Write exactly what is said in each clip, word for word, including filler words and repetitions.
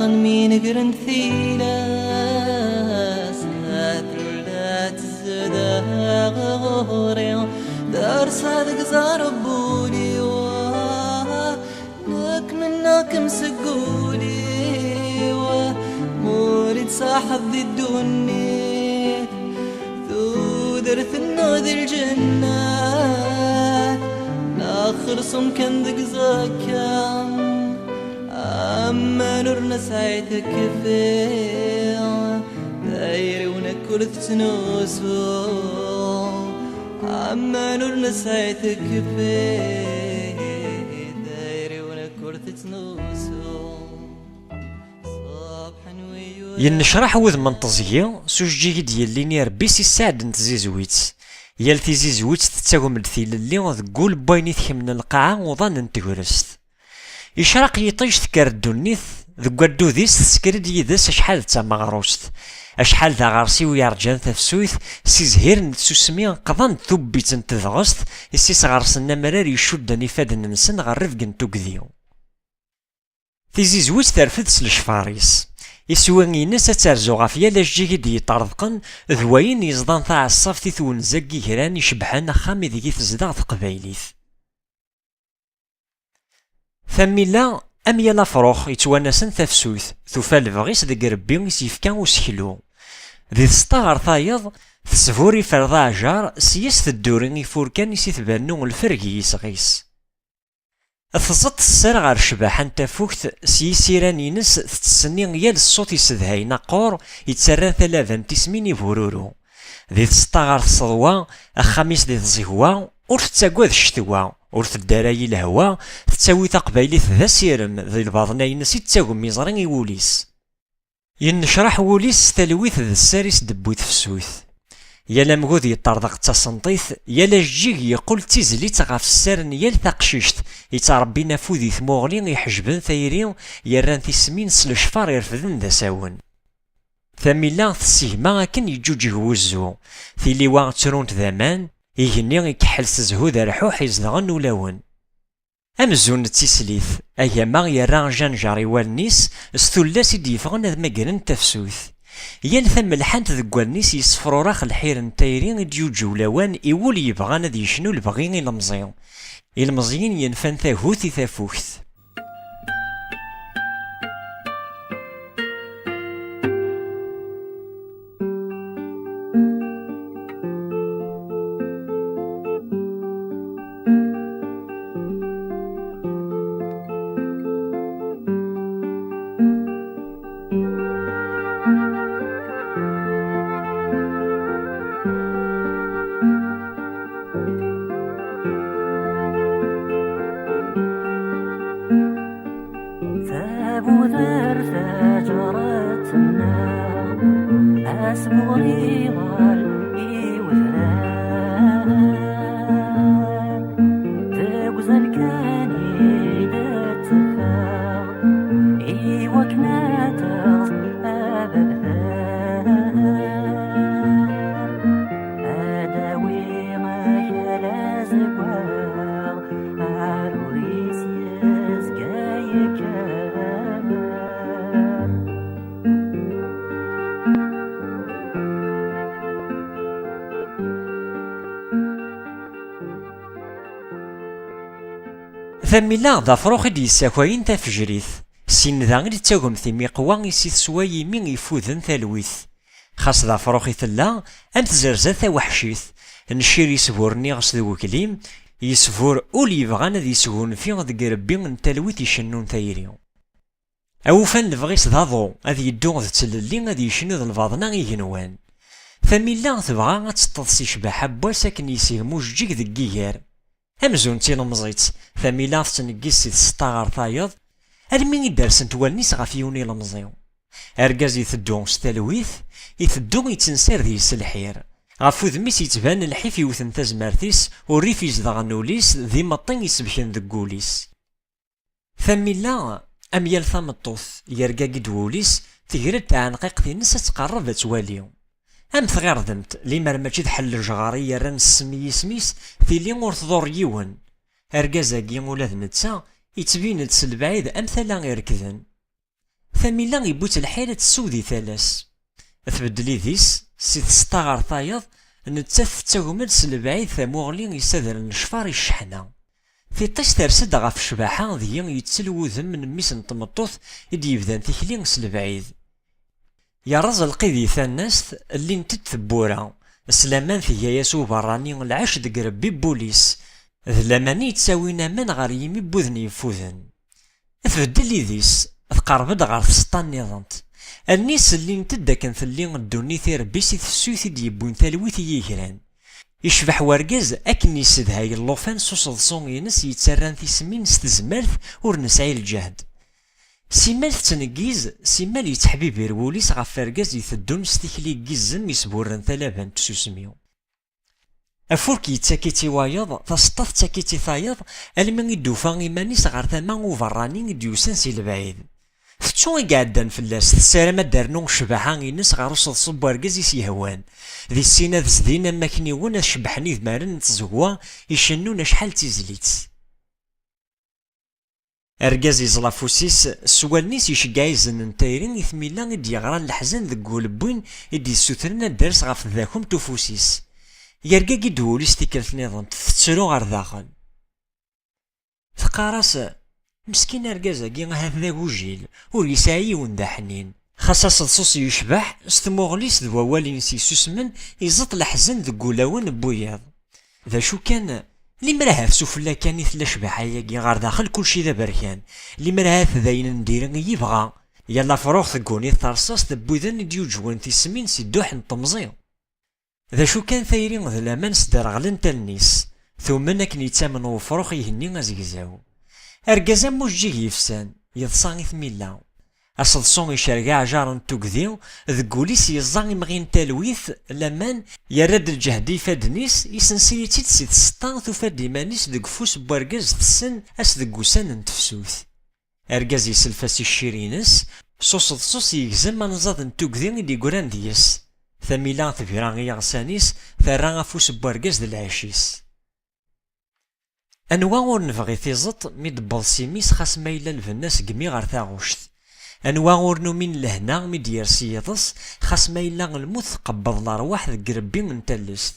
Mi negrent tilas, tella tezdeɣ ɣur-i, tersa deg ẓerb ul-iw. Nekk mennaɣ-kem seg ul-iw, muli d-saḥeḍ di ddunit, tudert-nneɣ di lǧennet, neɣ xersum kan deg ẓekka. Aman ur nesɛi takfi, tayri-w nekk ur tettnusu. Aman ur nesɛi takfi, tayri-w nekk ur tettnusu. Ṣebḥen wi yura. Yennecraḥ wudem n teẓgi s ujeǧǧig i d-yellin i Rebbi si sseɛd n tzizwit. Yal tizizwit tettagem-d tilelli deg wul n wayen i tkemmel lqaɛa uḍan n tegrest. Icraq yiṭij, tekker ddunit, deg waddud-is tesker-d yid-s acḥal d tameɣrust. Acḥal d aɣersiw yerǧan tafsut, si zhir n tsusmi qḍan-d tubbit n tedɣest, i s-isɣersen amrar icudden ifadden-nsen ɣer rrebg n tugdi. Tizizwit terfed s lecfar-is. Iswi-ines ad terzu ɣef yal ajeǧǧig i d-yeṭṭerḍqen, d wayen yeẓḍan taɛeṣṣabt i twenza n yigran icebḥen axxam ideg i tezdeɣ teqbaylit. Tamila, am yal afrux, yettwanasen tafsut, tufa lebɣi-s deg Rebbi i s-yefka useklu. Di tseṭṭa ɣer tayeḍ, tesbur iferḍ aɛjar, s yis tedduri ifurkan i s-itbennu lferg i yisɣi-s. Tẓeṭṭ sser ɣer ccbaḥa n tafukt, s yisiran-ines tettsenni yal ṣṣut isedhayen aqur, yettarran talaba n tismin i bururu. Di tseṭṭa ɣer tseḍwa, axxam-is di tẓegwa, ur tettagad ccetwa, ur teddaray i lehwa, tettawi taqbaylit d asirem, di lbaḍna-ines i tettagem iẓri i wul-is. Yennecraḥ wul-is s talwit d sser i s-d-tewwi tefsut. Yal amgud yeṭṭerḍeq d tasenṭit, yal ajeǧǧig yeqqel d tizlit ɣef sser n yal taqcict, yettṛebbin afud i tmuɣli iḥejben tayri, yerran tismin s lecfar irefden d asawen. Tamila tessegma akken yeǧǧuǧeg wuzzu, tiliwa ttrunt d aman, igenni ikeḥḥel s zzhu d rrḥuḥ izedɣen ulawen. Amzun d tislit, agama yerra ajanjar i wallen-is, s tullas i d-yeffɣen ad magren tafsut. Yal tamelḥant deg wallen-is yessefrurax lḥir n tayri i d-yuǧew lawan i wul yebɣan ad yecnu lebɣi ilemẓi. Ilemẓiyen yenfan tagut i tafukt. Tabudert taǧaret-nneɣ, asmuɣ iɣal i wedrar, deg uzal kan i d-teffeɣ, i wakken ad taɣeḍ ababder. Ad awiɣ akal azeggaɣ, aɛrur-is yezga yekkabeṛ. Tamila d afrux i d-yessakayen tafejrit. Syin da i d-tettagem timiqwa i si teswa yimi ifuden talwit. Xas d afrux i tella, am tzerza taweḥcit, ncir yesburen iɣes d weglim, yesbur ul yebɣan ad yesgunfi deg irebbi n talwit icennun tayri. Awufan lebɣi-s d aḍu, ad yeddu d tlelli, ad yecnu d lbaḍna igenwan. Tamilla tebɣa ad teṭṭeḍ si ccbaḥa n wass akken yesgem ujeǧǧig deg yiger. Amzun d tilemẓit, Tamila tettneggiz si tseṭṭa ɣer tayeḍ, almi i d-rsent wallen-is ɣef yiwen ilemẓi. Argaz iteddu s talwit, iteddu yettensar deg-s lḥir. Ɣef wudem-is yettban lḥif iwten tazmert-is, urrif izedɣen ul-is, d imeṭṭi isebken deg wul-is. Tamilla, am yal tameṭṭut, yergagi-d wul-is, tegra-d taɛenqiqt-ines ad tqerreb ad twali. Am tɣirdemt, limer mačči d ḥell lejɣar i yerran ssem i yisem-is, tili ur tḍur yiwen. Argaz-agi ula d netta, ittbin-d s lebɛid am tala irekden. Tamila iwwi-tt lḥir ad tessew di tala-s. Tbeddel idis, si tseṭṭa ɣer tayeḍ, nettat tettagem-d s lebɛid tamuɣli isadren lecfar i cceḥna. Tiṭ-is ters-d ɣef ccbaḥa deg-i yettel wudem n mmi-s n tmeṭṭut i d-yebdan tikli s lebɛid. Yerreẓ lqid i tannast, llint-d tewwura, s laman tga-yas uberrani lɛac deg rebbi n wul-is, d laman i yettawin aman ɣer yimibuden yeffuden. Tbeddel idis, tqerreb-d ɣer tseṭṭa nniḍen. Allen-is llint-d akken telli ddunit i rebbi si tefsut i d-yewwin talwit i yigran. Icbeḥ wergaz akken yessedhay llufan s useḍsu-ines yettarran tismin s tezmert ur nesɛi lǧehd. Simmal tettneggiz, simmal yetteḥbibir wul-is ɣef wergaz iteddun s tikli n yizem yesburren talaba n tsusmi. Afurk yettak-itt i wayeḍ, taseṭṭa tettak-itt i tayeḍ, almi i d-tufa iman-is ɣer tama uberrani i d-yusan si lebɛid. Tettu i iɛeddan fell-as, tessaram ad d-ternu ccbaḥa-ines ɣer useḍsu n wergaz i s-yehwan. Di sin ad zdin am akniwen ad cebbḥen idmaren n tẓegwa icennun acḥal d tizlit. Argaz yeẓla afus-is s wallen-is, iceggeɛ izen n tayri i tmilla i d-yeɣran leḥzen deg wul n win i d-yessutren ad d-ters ɣef tdakumt ufus-is. Yergagi-d wul-is tikkelt nniḍen, tettru ɣer daxel. Teqqar-as: "Meskin argaz-agi, ahat d agujil, ur yesɛi yiwen d aḥnin." Xas aseḍsu-s yecbeḥ, s tmuɣli-s d wawal-ines yessusmen, iẓeṭ leḥzen deg wulawen n wiyaḍ. D acu kan, limer ahat s ufella kan i tella ccbaḥa-agi, ɣer daxel kulci d aberkan, limer ahat d ayen n diri i yebɣa. Yal afrux tegguni-t terṣaṣt n widen i d-yuǧwen tismin si dduḥ n temẓi. D acu kan, tayri d laman sderɣlent allen-is, tumen akken yettamen wefrux igenni azegzaw. Argaz am ujeǧǧig yefsan, yeḍsa i tmilla. Aseḍsu icerreg aɛjar n tugdi, deg wul-is yeẓẓa imɣi n talwit, laman, yerra-d lǧehd i ifadden-is, isenser-itt-id si tseṭṭa, tufa-d iman-is deg ufus n wergaz tessen ass deg wussan n tefsut. Argaz iself-as i ccir-ines, s useḍsu-s yegzem anẓad n tugdi i d-yeggran deg-s. Tamila tebra i yiɣsan-is, terra afus n wergaz d lɛic-is. Anwa ur nebɣi tiẓeṭ mi d-tewweḍ s imi-s, xas ma yella lbenna segmi ɣer taɣuct? Anwa ur numin lehna mi d-yers yiḍes, xas ma yella lmut tqebbeḍ lerwaḥ deg irebbi n tallest?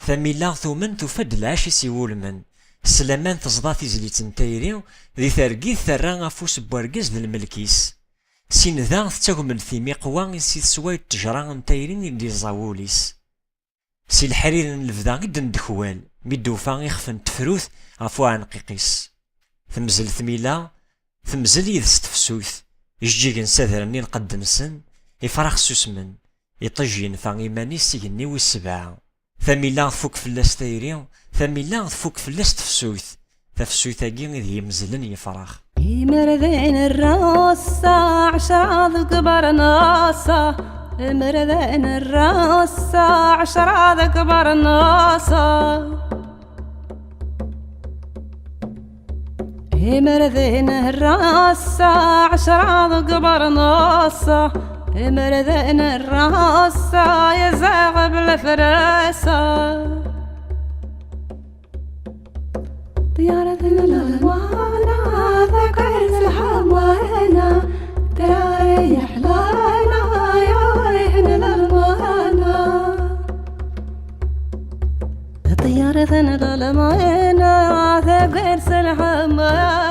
Tamila tumen tufa-d lɛac i s-iwulmen. S laman teẓḍa tizlit n tayri, di targit terra afus n wergaz d lmelk-is. Sin da tettagem-d timiqwa i si teswa i ttejra n tayri i d-iẓẓa wul-is. Si leḥrir n lebda i d-ndekwal, mi d-tufa ixef n tefrut ɣef uɛenqiq-is. Temzel tmila, temzel yid-s tefsut, ijeǧǧigen ssadren i lqedd-nsen, ifrax ssusmen, iṭij yenfa iman-is s igenni wis sebɛa. Tamila tfuk fell-as tayri, tamila tfuk fell-as tefsut. Tafsut-agi i d yimezlen yefrax. Imerdan rrasa, ɛecra deg bernaṣa. Imerdan rrasa, ɛecra deg bernaṣa. Imerdan rrasa, ɛecra deg bernaṣa. Imerdan rrasa, yeẓẓaɣ bla frasa. Ṭṭyar d lelmana, takurt lḥemwana, ttray ḥlana, yuriḥen lelmana. Ṭṭyar d lelmana, takurt lḥemwana.